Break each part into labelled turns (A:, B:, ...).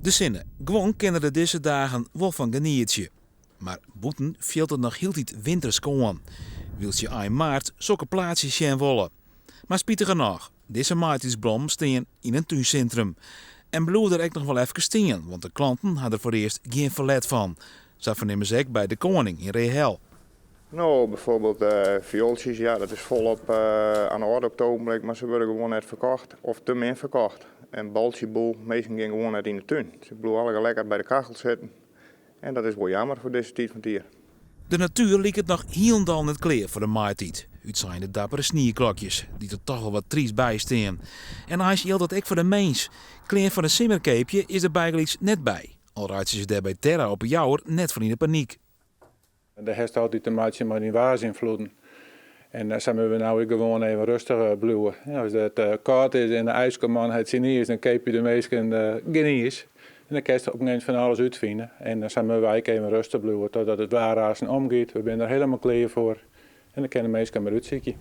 A: De sinne. Guon kinne der dizze dagen wol fan genietsje. Mar bûten fielt it noch hieltyd wintersk oan, wylst je ein maart sokke plaatsjes sjen wolle. Mar spitigernôch, dizze maitiidsblommen stean yn in túnsintrum. En bliuwe der ek noch wol efkes stean, want de klanten ha der foarearst gjin ferlet fan. Sa fernimme se ek by De Koning yn Reahel.
B: No, bijvoorbeeld fioeltsjes, ja, dat is folop aan de orde op het ogenblik, mar se wurde gewoan net ferkocht of te min ferkocht. En baltsjeboel, minsken gean gewoan net yn de tún. Se bliuwe allegear lekker by de kachel sitten. En dat is wol jammer foar dizze tiid fan it jier.
A: De natuer liket noch hielendal net klear foar de maaitiid, útsein de dappere snieklokjes, dy't der toch wol wat tryst by stean. En eins jildt dat ek foar de mins. Klean foar de simmer keapje is der bygelyks net by, al reitsje se dêr by Terra op 'e Jouwer net fan yn 'e panyk.
C: Dêr hast altyd te meitsjen mei dyn waarsynfloeden. En sa moatte we no ek gewoan even rêstich bliuwe. As it kâld is en de ijscoman hat syn iis, dan keapje de minsken gjin iis. En dan kinst op in gegeven momint fan alles útfine. En sa moatte wy ek even rêstich bliuwe totdat it waar aansten omgiet. We binne der hielendal klear foar. En dan kinne de minsken mar útsykje.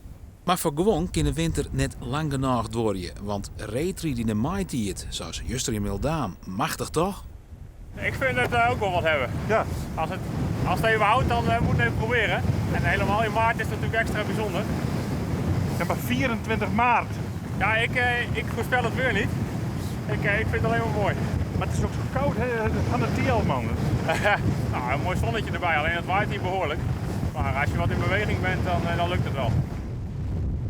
A: Mar foar guon kin de winter net lang genôch duorje, want reedride yn de maitiid, sa as juster yn Mildaam, machtich toch?
D: Ik vind het ook wel wat hebben. Ja. Als het even houdt, dan moet het even proberen. En helemaal in maart is het natuurlijk extra bijzonder.
E: Ja, maar 24 maart.
D: Ja, ik voorspel het weer niet. Ik vind het alleen maar mooi.
E: Maar het is ook zo koud, hè? Van de Tiel, man.
D: Nou, een mooi zonnetje erbij, alleen het waait hier behoorlijk. Maar als je wat in beweging bent, dan lukt het wel.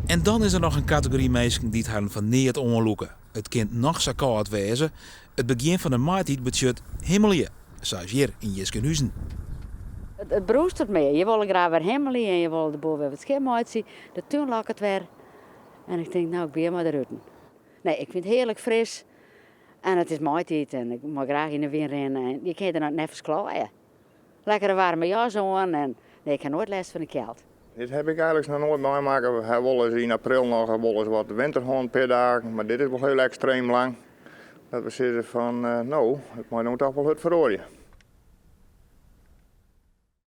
A: En dan is der noch in kategory minsken dy't harren fan neat oanlûke. It kin noch sa kâld wêze, it begjin fan de maitiid betsjut himmelje, sa as hjir yn Jiskenhuzen.
F: It brûst mear. Je wolle graach wer himmelje en je wolle de boel wer wat skjin meitsje. De tún lokket wer. En ik tink, no, ik begjin mar derút. Nee, ik fyn it hearlik fris. En it is maitiid en ik mei graach yn de wyn rinne. En je kinne der noch neffens klaaie. Lekkere waarme jas oan en nee, ik ha noait lêst fan de kjeld.
B: Dit heb ik eigenlijk noch noait meimakke. We ha wolris yn april noch wolris wat winter hân, in pear dagen, mar dit is wol hiel ekstreem lang. Dat we sizze fan, no, it mei no toch wol hurd feroarje.